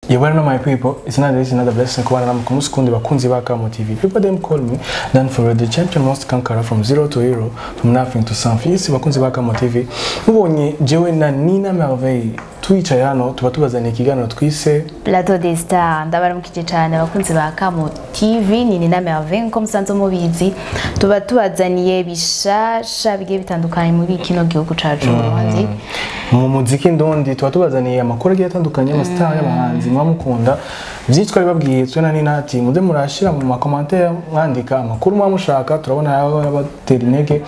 You well know my people, it's another day, another blessing. Kubana namwe ku munsi kundi bakunzi ba Kamo TV. People them call me Dan for the champion most conqueror from zero to hero, from nothing to something. Yes, bakunzi ba Kamo TV. Mubonye jewe na Nina Merveille twicaye hano tuba tubazaniye ikiganiro twise Plateau des Stars. Ndabaramukije cyane abakunzi ba Kamo TV, ni Nina Merveille nko musanzwe mubizi, tuba tubazaniye bishasha bigiye bitandukanye muri kino gihugu cacu Burundi. Mu muziki ndondi tuba tubazaniye amakuru agiye atandukanye y'amastar, y'abahanzi muba mukunda. Vyinshi twari babwiye twe na Nina ati muze murashira mu macommentaire mwandika amakuru muba mushaka, turabona abatera intege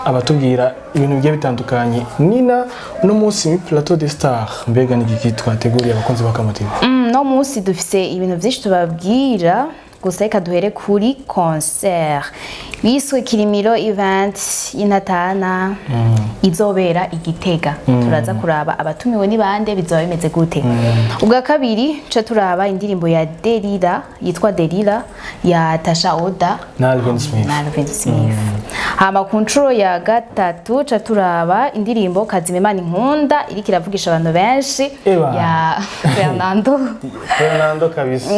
abatubwira ibintu bigiye bitandukanye. Nina, uno munsi muri Plateau des Stars mbega ni iki twateguriye abakunzi ba Kamo TV? No munsi dufise ibintu vyinshi tubabwira, gusa reka duhere kuri concert yiswe Kirimiro Event y'Intatana izobera i Gitega. Turaza kuraba abatumiwe ni bande, bizoba bimeze gute. Ubwa kabiri ca turaba indirimbo ya Delila yitwa Delila ya Tasha Oda na Alvin Smith. Na Alvin Smith. Hama ku nshuro ya gatatu ca turaba indirimbo Kazimimana Inkunda iriko iravugisha abantu benshi Eba. ya Fernando. Fernando kabisa.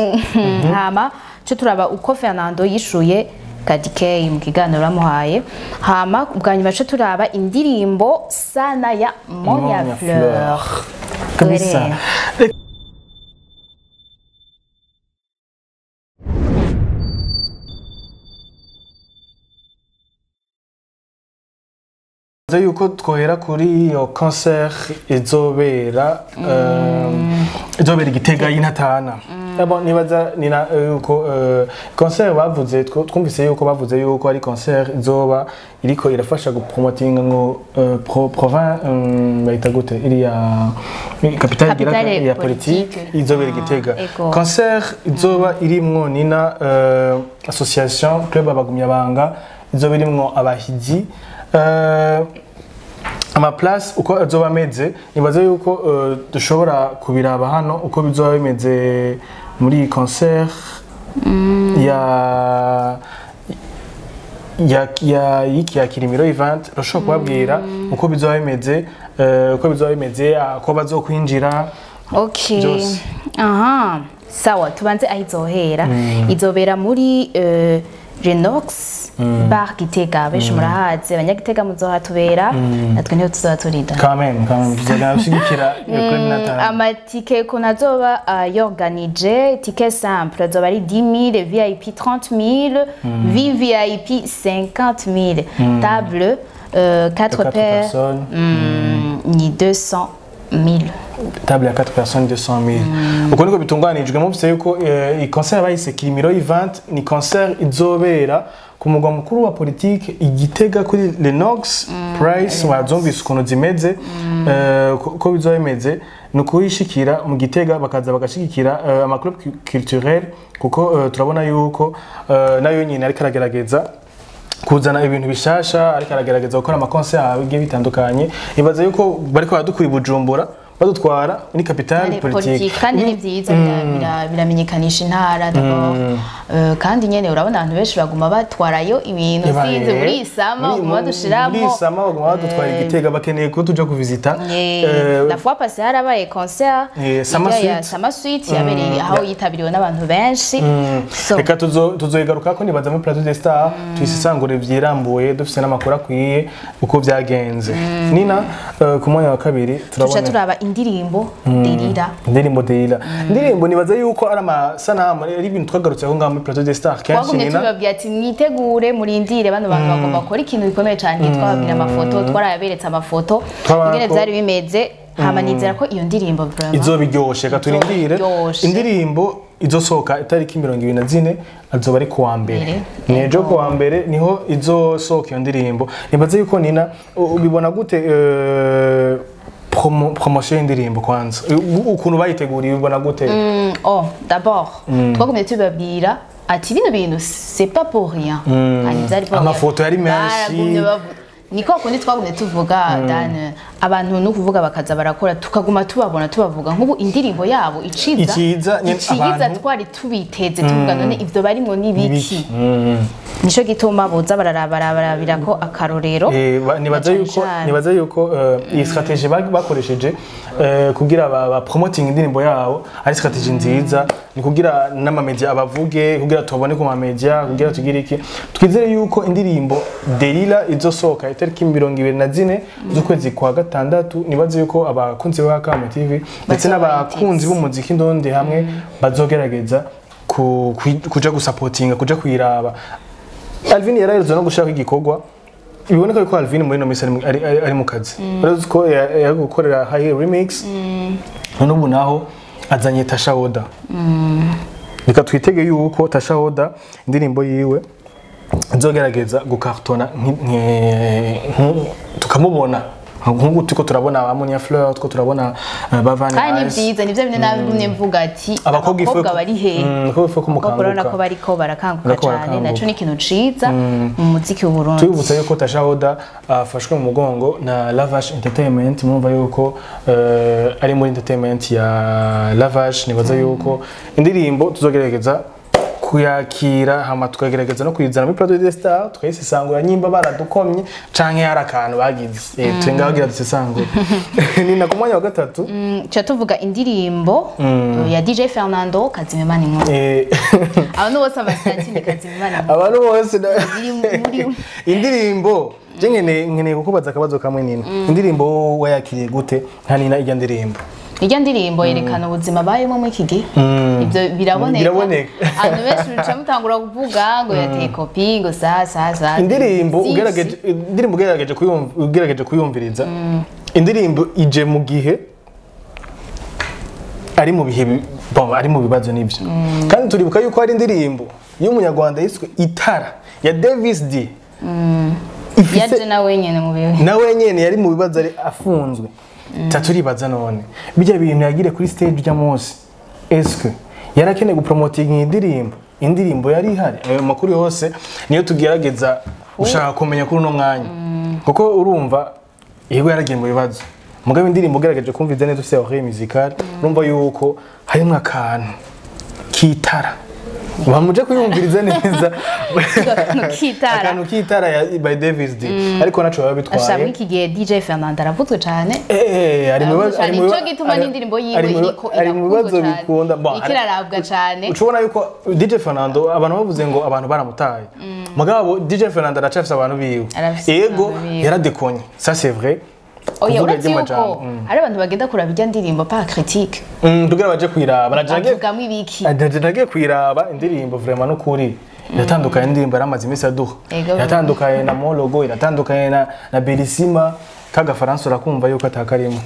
Hama ca turaba uko Fernando yishuye Kadikei mu kiganiro bamuhaye. Hama ubwa nyuma ca turaba indirimbo Sana ya Monia Monia Fleur. Fleur. Kabisa. Duhere. Nzi yuko twohera kuri iyo concert izobera i Gitega y'Intatana. Abo nibaza nina yuko concert bavuze, twumvise yuko bavuze yuko ari concert izoba iriko irafasha gupromotinga ngo province bayita gute iriya capitale igira Capitale ya politique politique. izobera i Gitega. Ego. Concert izoba irimwo Nina association club abagumyabanga, izoba irimwo abahigi, ama place uko azoba ameze nibaze yuko dushobora kubiraba hano uko bizoba bimeze muri iyi concert ya y'iki ya Kirimiro Event. Urashobora kubabwira uko bizoba bimeze, uko bizoba bimeze, ko bazokwinjira Okay. byose. Aha. Sawa, tubanze aho izohera. Izobera muri Renox Bar Gitega. Benshi murahazi, abanyagitega muzohatubera, natwe niho tuzohaturinda. Quand même tuzogenda gushigikira iyo club Natana. Amatike ko nazoba yorganije, ticket simple azoba ari 10 000, VIP 30 000, VVIP 50 000, table 4 Quatre paires personnes. Ni 200 000. Table ya 4 personnes 200 000. Uko niko bitunganijwe. Mufise yuko iyi concert bayise Kirimiro Event, ni concert izobera ku mugwa mukuru wa politique i Gitega kuri Lenox. Price wazumvise ukuntu zimeze, ko bizoba bimeze ni ukuyishikira mu Gitega bakaza bagashigikira amaclub culturel, kuko turabona yuko nayo nyine ariko aragerageza kuzana ibintu bishasha, ariko aragerageza gukora amaconcert agiye bitandukanye. Ibaza yuko bariko baradukura i Bujumbura badutwara muri capitale politique. Politique, kandi ni vyiza, biramenyekanisha intara d'abord. Kandi nyene urabona abantu benshi baguma batwarayo ibintu, sinzi, muri isama baguma badushiramo. Muri isama baguma badutwara i Gitega, bakeneye ko tuja kuvisita. La fois passée harabaye concert Sama irya ya Suite. Sama Suite yabereye aho yitabiriwe n'abantu benshi. So, Reka tuzoyigaruka ko nibaza muri Plateau des Stars tuyisesangure vyirambuye, dufise n'amakuru akwiye uko vyagenze. Nina, ku mwanya wa kabiri tuca turabona turaba indirimbo Delila. Indirimbo Delila, indirimbo nibaza yuko ari amasanamu, ari ibintu twagarutse aho ngaho muri Plateau des Stars kenshi. Twagumye Nina tubabwira ati mwitegure, murindire, bano bantu bagomba gukora ikintu gikomeye cyane. Twababwira amafoto, twarayaberetse amafoto ingene ko vyari bimeze. Hama nizera ko iyo ndirimbo vraiment izoba iryoshe. Reka turindire. Iryoshe. Indirimbo izosohoka itariki 24, azoba ari kuwa mbere. Mbere. Ni ejo kuwa mbere niho izosohoka iyo ndirimbo. Nibaze yuko Nina ubibona gute promotion y'indirimbo kwanza, ukuntu bayiteguriye ubibona gute? Oh, d'abord twagumye tubabwira ati bino bintu c'est pas pour rien. Kandi vyari pour rien. Amafoto yari menshi. Baragumye. Niko kundi twagumye tuvuga Dan, abantu no kuvuga bakaza barakora, tukaguma tubabona tubavuga nk'ubu indirimbo yabo iciza Iciza, nyene iciza abantu- twari tubiteze tuvuga none ivyo barimwo n'ibiki. Nico gituma boza bararabarabira ko akarorero. Nibaza Na cane yuko cane. Nibaza yuko iyi strategy bakoresheje kugira ba promoting indirimbo yabo ari strategy nziza, ni kugira n'amamedia abavuge, kugira tubone ku mamedia, kugira tugire iki. Twizere yuko indirimbo Delila izosohoka itariki 24 z'ukwezi kwa gatandatu. Nibaze yuko abakunzi ba Kamo TV ndetse Bazoba n'abakunzi b'umuziki ndondi hamwe bazogerageza kuja gusapotinga, kuja kuyiraba. Alvin yaraherezwa no gushaka igikorwa. Biboneka yuko Alvin muri ino minsi ari mu kazi. Urazi ko yari gukorera High Remix, none ubu naho azanye Tasha Oda. Reka twitege yuko Tasha Oda indirimbo yiwe izogerageza gukartona tukamubona nk'ubu turiko turabona ba Monia Fleur, turiko turabona Bavani Kandi ni Ice. vyiza, nivyo bimwe nabigumye mvuga ati Abakobwa ifu abakobwa bari hehe? Abakobwa ifu Abakobwa urabona ko kumukanguka. bariko barakanguka Bariko cane, barakanguka. naco ni ikintu ciza mu muziki w'Uburundi. Tubibutsa yuko Tasha Oda afashwe mu mugongo na Lavash Entertainment. Murumva yuko ari muri entertainment ya Lavash. Nibaza yuko indirimbo tuzogerageza kuyakira, hama tukagerageza no kuyizana muri Plateau des Stars, tukayisesangura nyimba baradukomye canke hari akantu bagize. Turi ngaho kugira dusesangure. Ni na ku mwanya wa gatatu. Tuca tuvuga indirimbo ya DJ Fernando, Kazimimana Inkuru. Abantu bose amasitati ni Kazimimana Inkuru. Abantu bose Biri muri Indirimbo je nkeneye kukubaza akabazo kamwe. Nina, indirimbo wayakiriye gute nka Nina, irya ndirimbo? Irya ndirimbo yerekana ubuzima bayemo muri iki gihe, ibyo biraboneka. Biraboneka. Abantu benshi bica mutangura kuvuga ngo yateye kopi, ngo sa sa sa. Indirimbo Vyinshi. Indirimbo ugerageje kuyumviriza, indirimbo ije mu gihe ari mu bihe bon, ari mu bibazo n'ibyo. Kandi turibuka yuko hari indirimbo y'umunyarwanda yiswe Itara ya Davis D ifise Yaje nawe nyene mu bihe nawe nyene yari mu bibazo, ari afunzwe. Turibaza none bijya bintu yagire kuri stage rya munsi, eske yarakeneye gupromotinga iyi ndirimbo? Indirimbo yari ihari? Ayo makuru yose niyo tugerageza gushaka kumenya kuri uno mwanya, kuko urumva yego yaragiye mu bibazo, mugabo indirimbo ugerageje kumviza neza ufite oreille musicale, urumva yuko harimwo akantu kitara bamuje kuyumviriza neza. Akantu k'itara. Akantu k'itara ya by Davis D, ariko naco baba bitwaye. Asha, muri iki gihe DJ Fernando aravuzwe cane. Ari mu bibazo, Aravuzwe ari cane. mu Nico gituma n'indirimbo yiwe iriko ari mu irakundwa bibazo cane. bikunda. Bon, Iriko irarabwa cane. Ucubona yuko DJ Fernando abantu bavuze ngo abantu baramutaye, mugabo DJ Fernando aracafise abantu biwe. Arafise Ego, abantu biwe. yaradekonye, ça c'est vrai. Oya, Kuvuga uretse iby'amajambo. yuko hari abantu bagenda kuraba irya ndirimbo par critique. Tugira baje kuyiraba. Naje Bavugamwo ibiki? Nagiye kuyiraba indirimbo, vraiment n'ukuri iratandukanye. Indirimbo yaramaze iminsi aduha Ego. iratandukanye na Mologo, iratandukanye na Belisima. Kagafaransa urakumva yuko atakarimo.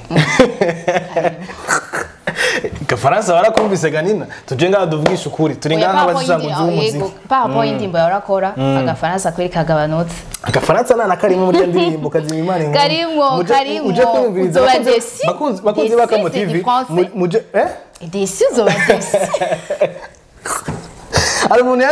Gafaransa barakumvise ganina. Tuje ngaha duvugisha ukuri, turi Oya, ngaha par rapport nk'abazisanguzi b'umuziki. yego, par rapport y'indirimbo yahorakora, agafaransa kweri kagabanutse. Agafaransa nta na karimo muri iyo ndirimbo Kazima Imana Inkuru. Karimwo, karimwo. Uje kumviriza Uzoba bakunzi desi. bakunzi Desi, ba Kamo c'est du TV français. muje Desi, uzoba desi. Hari umuntu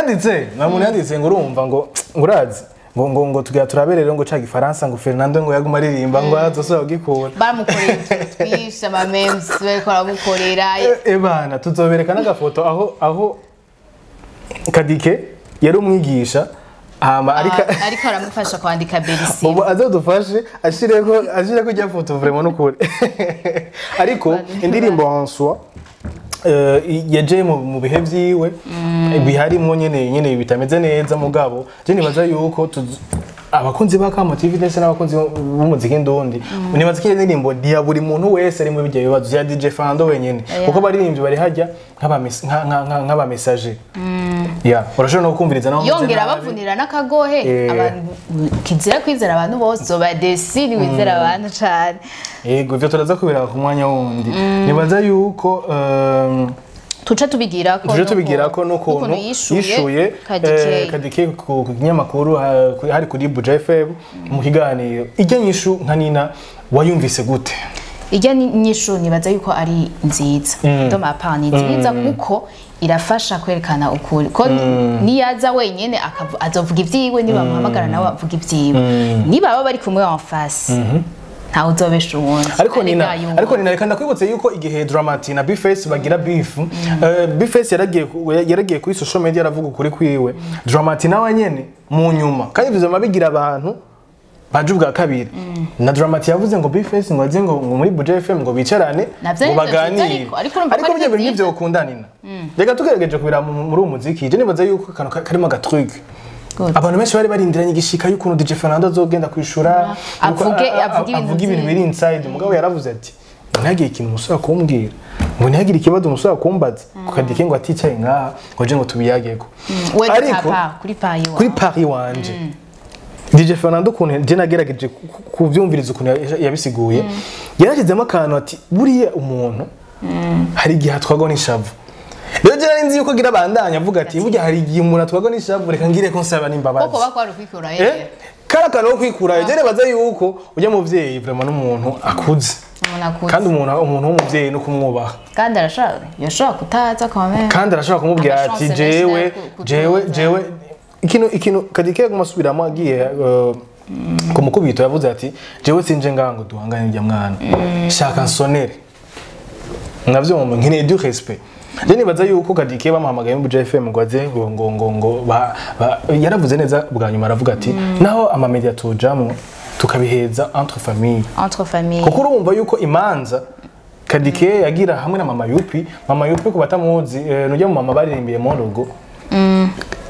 yanditse ngo urumva ngo urazi ngo tugira turabe rero ngo ca gifaransa ngo Fernando ngo yaguma aririmba ngo azosubira kugikura. Bamukorera utuntu twinshi, ama memes bariko baramukorera. Bana, tuzobereka n'agafoto aho Kadike yari umwigisha hama ariko Ariko aramufasha kwandika Belisima. Ubu azodufashe ashireko ijya foto, vraiment n'ukuri. Ariko indirimbo en soi yaje mu bihe vyiwe biharimwo nyene bitameze neza, mugabo je nibaza yuko abakunzi ba Kamo TV ndetse n'abakunzi b'umuziki ndundi, nibaza ko iyo ndirimbo ntiya buri muntu wese ari muri ibyo bibazo vya DJ Fernando wenyene, kuko abaririmbyi bari hajya nk'aba messager ya urashobora no kumviriza naho umeze Yongera nabi. abavunira n'akagohe. Abantu kizira kwizera abantu bose, uzoba desi ntiwizera abantu cane. Yego, ivyo turaza kubiraba ku mwanya wundi. Nibaza yuko Tuce tubigira ko tuje tubigira ko n'ukuntu yishuye Kadike. Kadike ku kinyamakuru, hari kuri Buja FM mu kiganiro. Ijya nyishu nka Nina wayumvise gute? Ijya ni nyishu nibaza yuko ari nziza. De ma part ni nziza kuko irafasha kwerekana ukuri ko niyaza wenyene azovuga ivyiwe, niba bamuhamagara nawe avuga ivyiwe, niba baba bari kumwe en face, ntawe uzobesha uwundi. Ariko Kandi Nina, bwayumva. ariko Nina, reka ndakwibutse yuko igihe Dramati na Bface bagira beef, Bface yaragiye kuri social media aravuga ukuri kwiwe. Dramati nawe nyene mu nyuma, kandi ivyo bigira abantu baje ubwa kabiri, na Dramati yavuze ngo Bface ngo aze ngo muri Buja FM ngo bicarane Navyo ngo nivyo vyiza, baganire. ariko urumva ko Ariko ari byo bintu vyiza. nivyo ukunda, Nina. Reka tugerageje kubira muri uwo muziki, je nibaza yuko akantu karimo agatruc. Good. Abantu benshi bari barindiranye igishika y'ukuntu DJ Fernando azogenda kwishura yuko Avuge ibintu avuge ibintu vyiwe. biri inside. Mugabo yaravuze ati ntihagire ikintu umusore kumbwira, ngo ntihagire ikibazo umusore kumbaza ku Kadike, ngo aticaye ngaha ngo je ngo tubiyageko. We Ariko papa kuri payi kuri Paris wanje, DJ Fernando, ukuntu je nagerageje kuvyumviriza ukuntu yabisiguye, yarashyizemo akantu ati buriya umuntu hari igihe atwagwa n'ishavu. Rero je nari nzi yuko agira abandanya avuga ati burya hari igihe umuntu atwagwa n'ishavu, reka ngire ko nsaba n'imbabazi. Koko bakwari kwikura. Kari akantu ko kwikurayo. Je nibaza yuko ujya muvyeyi vraiment n'umuntu akuze. Umuntu akuze. Kandi umuntu w'umuvyeyi no kumwubaha. Kandi arashobora, yashobora kutaza quand même. Kandi arashobora kumubwira ati Amachance menshi jewe nayo jewe kutuza. jewe ikintu Kadike kumasubiramo agiye ku mukubito, yavuze ati jewe sinje ngaha ngo duhangane n'irya mwana, shaka nsonere navyo nkeneye du respect. Je nibaza yuko Kadike bamuhamagaye muri Buja FM ngo aze ngo yaravuze neza bwa nyuma, aravuga ati naho amamedia tujamwo tukabiheza entre famille. Entre famille. Kuko urumva yuko imanza Kadike yagira hamwe na Mama Yupi, Mama Yupi ku batamuzi, nujya mu mama baririmbiye mu rugo,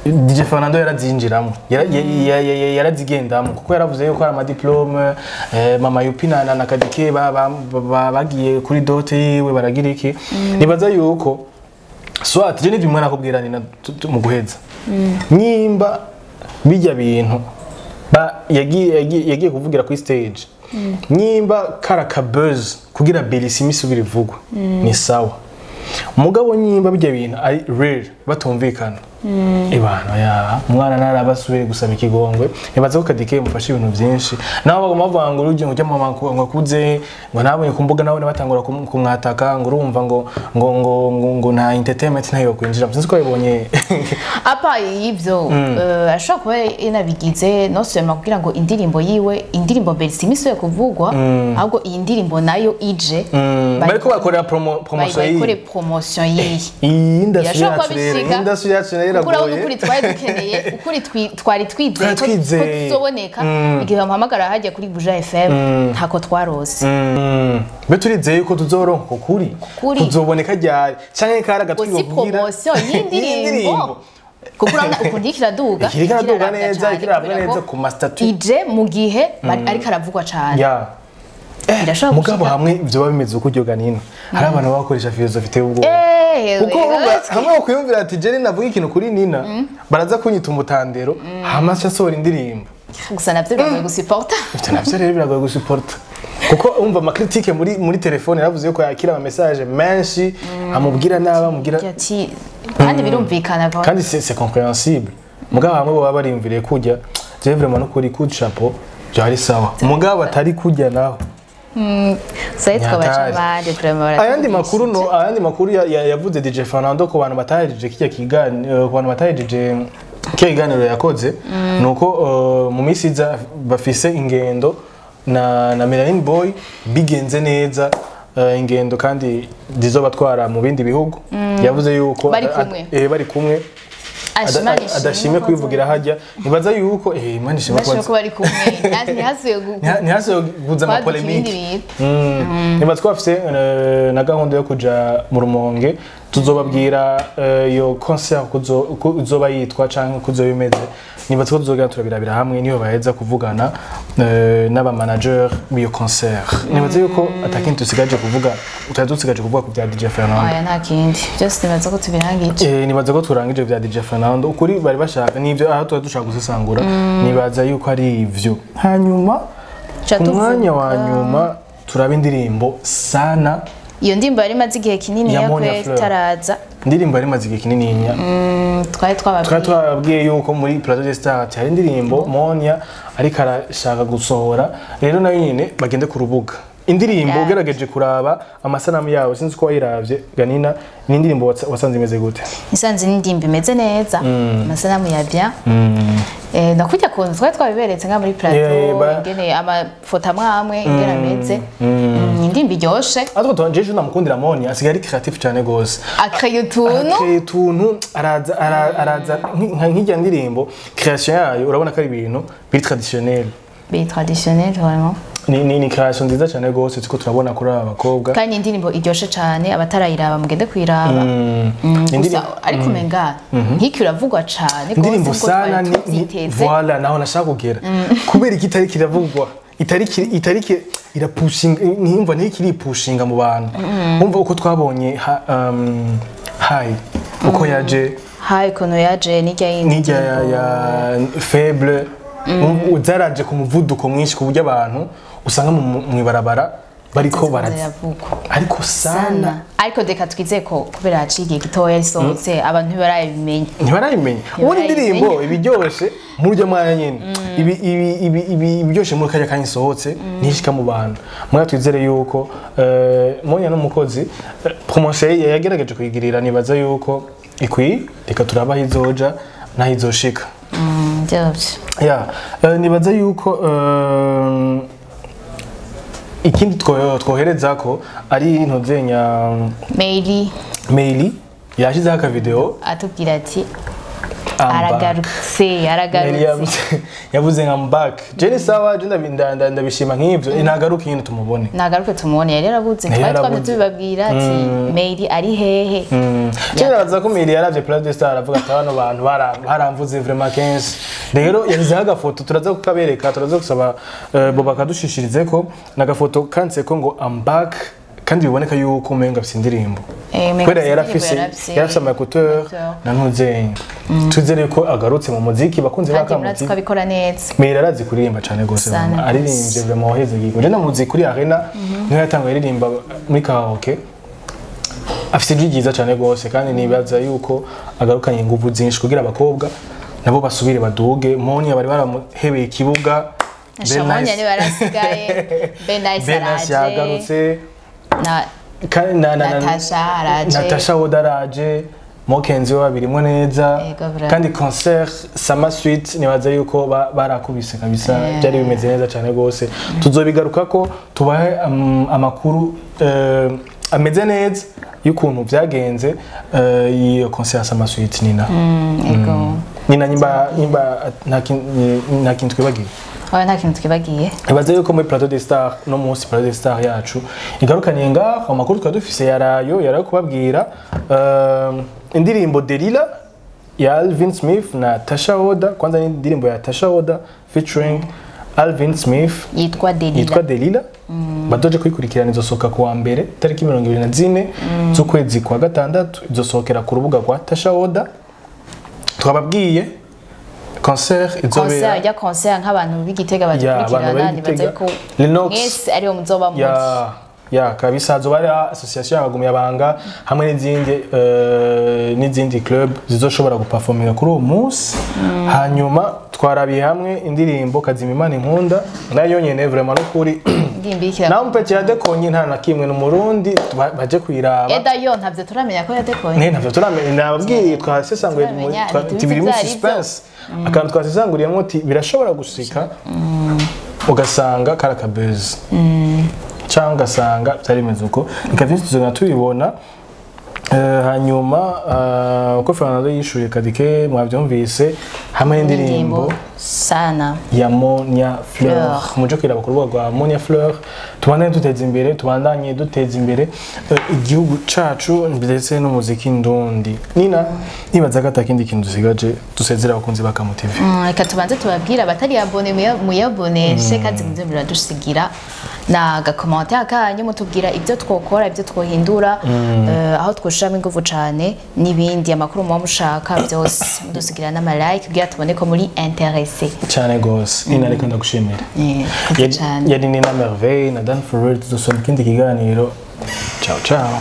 DJ Fernando yarazinjiramo, yarazigendamo kuko yaravuze yuko ari amadiplome, Mama Yupi na Kadike bagiye kuri dot yiwe baragira iki. Nibaza yuko soit je nivyo mwana akubwira ni mu guheza, nimba bijya bintu ba yagiye kuvugira kuri stage, nimba kara buzz kugira Belissime isubire ivugwa, ni sawa. Mugabo nyimba bijya bintu ari real batumvikana, ibano ya umwana narabasubire gusaba ikigongwe. Nibaza ko Kadike mufasha ibintu byinshi, nabo baguma bavuga ngo urujye ngo ujya mama ngo akuze, ngo nabonye ku mbuga nabone batangura kumwataka ngo urumva ngo nta entertainment ntayo kwinjira, sinzi ko yabonye. Apa y'ivyo, ashobora kuba yanabigize non seulement kugira ngo indirimbo yiwe, indirimbo Belissime isubire kuvugwa, ahubwo iyi ndirimbo nayo ije Bariko bakorera promotion bayikore yiyi promotion yiyi. Iyi industry Birashobora yacu kuba rero, bishika. industry yacu rero Kuko urabona iragoye. ukuri twari dukeneye, ukuri twari twizeye Twari ko twizeye. tuzoboneka igihe bamuhamagara hajya kuri Buja FM, ntako twarose. Mbe turizeye yuko tuzoronka ukuri Ukuri. kuzoboneka ryari, canke kari agatwigo si kugira promotion y'indirimbo, kuko urabona ukuntu iriko iraduga. Ikiriko iraduga iriko irarabwa neza, cane, iriko irarabwa kubera ko neza ku ma statut. ije mu gihe ariko aravugwa cane. Ya. Irashobora Mugabo gushika. hamwe vyoba bimeze uko uryoga nino, hari abantu baba bakoresha philosophie iteye ubwoba, kuko urumva hamwe wokwiyumvira ati jeri navuga ikintu kuri Nina baraza kunyita umutandero, hama aca asohora indirimbo. Gusa navyo biragoye gusuporta. Ivyo navyo rero biragoye gusuporta, kuko umva amacritique muri telefone, yaravuze yuko yakira ama message menshi amubwira nabi, amubwira Ati kandi birumvikana va. Kandi c'est compréhensible. Mugabo hamwe baba barimviriye kujya, je vraiment no kuri coup de chapeau, byari sawa. Mugabo atari kujya naho Sai twabaca Nyatari. abandi vraiment. Ayandi makuru no ayandi makuru yavuze DJ Fernando ku bantu batahejeje kijya kiganiro, ku bantu batahejeje kijya kiganiro yakoze, nuko mu minsi iza bafise ingendo na Melanin Boy bigenze neza, ingendo kandi zizobatwara mu bindi bihugu. Yavuze yuko Bari kumwe. Bari kumwe. Adashimye kwivugira hajya. Nibaza yuko Imana ishimwe Bashobora kuba bari kumwe ntihasuye ntihasuye kuza ama kwaduka ibindi polémique. bintu. Niba twafise na gahunda yo kuja mu Rumonge, tuzobabwira iyo concert uko izoba yitwa canke uko izoba imeze. Niba two tuzogenda turabirabira hamwe niyo baheza kuvugana n'aba manager b'iyo concert. Nibaza yuko atakindi dusigaje kuvuga, tutari dusigaje kuvuga ku bya DJ Fernando. Oya, nta kindi, byose nibaza ko tubirangije. Nibaza ko turangije bya DJ Fernando. Ukuri bari bashaka nivyo aho tuba dushaka gusesangura, nibaza yuko ari ivyo. Hanyuma Ca ku mwanya wa tuvuga- nyuma turaba indirimbo sana. Iyo ndirimbo yari imaze igihe kinini Ya ya Monia kwe Fleur. itaraza. Indirimbo yari imaze igihe kinininya. Twari Twari twababwiye. twababwiye yuko muri Plateau des Stars hari indirimbo Monia ariko arashaka gusohora. Rero nayo nyine bagende ku rubuga Indirimbo Yeah. ugerageje kuraba amasanamu yawe, sinzi ko wayiravye Ganina, ni indirimbo wasanze imeze gute? Isanze n'indirimbo imeze neza, amasanamu ya bien. Nakujya kuntu twari twabiberetse nka muri plateau, ingene amafoto amwe amwe ingene ameze. Indirimbo iryoshe. Ariko jeje ndamukundira Moni, asigaye ari creative cyane gose. Akreye utuntu. Akreye utuntu, araza araza nk'ijya ndirimbo creation yayo urabona ko ari ibintu biri traditionnel. Biri traditionnel vraiment. Ni creation nziza cyane gose turiko turabona kuri aba bakobwa. Kandi indirimbo iryoshe cyane, abatarayiraba mugende kuyiraba. Gusa ariko umenga nk'iki iravugwa cane gose Indirimbo nkuko sana twari ni tuvyiteze. Voilà, naho nashaka kugera. Kubera iki itari kiravugwa, itari irapushinga, ntiyumva ntikiri pushinga mu bantu. Umva uko twabonye hi uko yaje, Hayi ukuntu yaje n'irya yindi n'ijya ya faible zaraje ku muvuduko mwinshi ku buryo abantu usanga mu ibarabara bariko barazi, ziravugwa. Ariko sana Ariko reka twizeye ko kubera haciye igihe gitoya risohotse, abantu ntibarabimenya. Ntibarayimenya. Ubundi Ntibarayimenya. indirimbo ibiryoshe muri uryo mwanya nyene, ibi ibiryoshe muri kajya kanya isohotse ntishika mu bantu. Mwa twizere yuko Monya n'umukozi promotion yagerageje kuyigirira, nibaza yuko ikwiye. Reka turaba aho izoja n'aho izoshika. Byovyo. Ya, nibaza yuko ikindi twohereza ko ari ntozenya Meili. Meili yashizeho akavideo atubwira ati I'm back. Aragarutse. Meili Aragarutse. yavuze nka I'm back. Je ni sawa, je ndabishima nk'ivyo, nagaruke nyine tumubone. Nagaruke tumubone, yari yarabuze. Yari Twari twamye yarabuze. tubibabwira ati Meili ari hehe? Je ndabaza ko Meili yaravye Place de Star aravuga ati bano bantu baramvuze vraiment kenshi. Rero yashyizeho agafoto, turaza kukabereka, turaza gusaba bo bakadushishirizeko n'agafoto kanditseko ngo I'm back, kandi biboneka yuko umenga afise indirimbo. Umenga Kubera afise yarafise indirimbo, yarafise yarafise ama écouteur écouteur. na ntuzenya. Twizere ko agarutse mu muziki, bakunze Kandi murazi bakamuziki. ko abikora neza. Meili arazi kuririmba cyane gose. Sana Vraiment, aririmbye vraiment waheze gigo. Je ndamuzi kuri arena, niho yatanguye aririmba muri karaoke. Afise ijwi ryiza cyane gose, kandi nibaza yuko agarukanye inguvu zinshi kugira abakobwa nabo basubire baduge. Moni bari baramuhebeye ikibuga. Ben Shamonya Nice- niwe yarasigaye, Ben Nice Ben Nice araje. yagarutse. Na Natasha araje. Natasha Woda araje, Mokenzi we babirimo neza. Yego, bravo. Kandi concert Sama Suite nibaza yuko barakubise kabisa, byari bimeze neza cyane gose. Tuzobigaruka ko tubahe amakuru ameze neza y'ukuntu byagenze iyo concert ya Sama Suite. Nina, Ego. Nina, nyimba nta kintu twibagiwe? Oya, nta kintu twibagiye. Ibaze yuko muri Plateau des Stars no munsi Plateau des Stars yacu igarukaniye ngaho. Amakuru twari dufise yarayo kubabwira indirimbo Delila ya Alvin Smith na Tasha Oda. Kwanza ni indirimbo ya Tasha Oda featuring Alvin Smith yitwa Delila. Yitwa Delila. Badoje kuyikurikirana, izosohoka kuwa mbere tariki 24 z'ukwezi kwa gatandatu, izosohokera ku rubuga rwa Tasha Oda. Twababwiye concert izobera Concert ya concert nk'abantu b'Igitega Ya, abantu badukurikirana, bari nibaza Gitega. ko Lennox. mwese ariyo muzoba muri. Ya, kabisa hazoba hari association y'abagumyabanga hamwe n'izindi n'izindi club zizoshobora guperforminga kuri uwo munsi. Hanyuma twarabiye hamwe indirimbo Kazima Imana Inkunda, nayo nyene vraiment no kuri Indirimbo irikira. Naho mpeti yadekonye nta na kimwe n'umurundi baje kuyiraba. Eda yo ntavyo turamenya ko yadekoye. Ne, ntavyo turamenya, nababwiye twasesanguye. Turamenya, ntituzi Tibiri muri ivyo arivyo. suspense, akantu twasesanguriyemo uti birashobora gushika ugasanga kari akabezi cyangwa ugasanga byari bimeze uko. Reka byinshi tuzogenda tubibona. Hanyuma uko Fernando yishuye Kadike mwabyumvise, hamwe n'indirimbo Indirimbo sana ya Monia Fleur. Fleur. Muje kwiraba ku rubuga rwa Monia Fleur. Tubandanye duteza imbere, tubandanye duteza imbere igihugu cacu ndetse n'umuziki ndundi. Nina, nibaza ko atakindi kintu dusigaje dusezera abakunzi ba Kamu TV. Reka tubanze tubabwire abatari abone muyaboneshe, kandi muze muradusigira na gakomantere kanyu mutubwira ibyo twokora, ibyo twohindura, aho twoshiramo ingufu cane n'ibindi amakuru muba mushaka byose, mudusigira n'amalike kugira tubone ko muri intéressé. Cyane gose Nina, reka ndagushimira. Koze cane. Yari Nina Merveille na Dan Ferrer. Tuzosubira mu kindi kiganiro. Ciao ciao.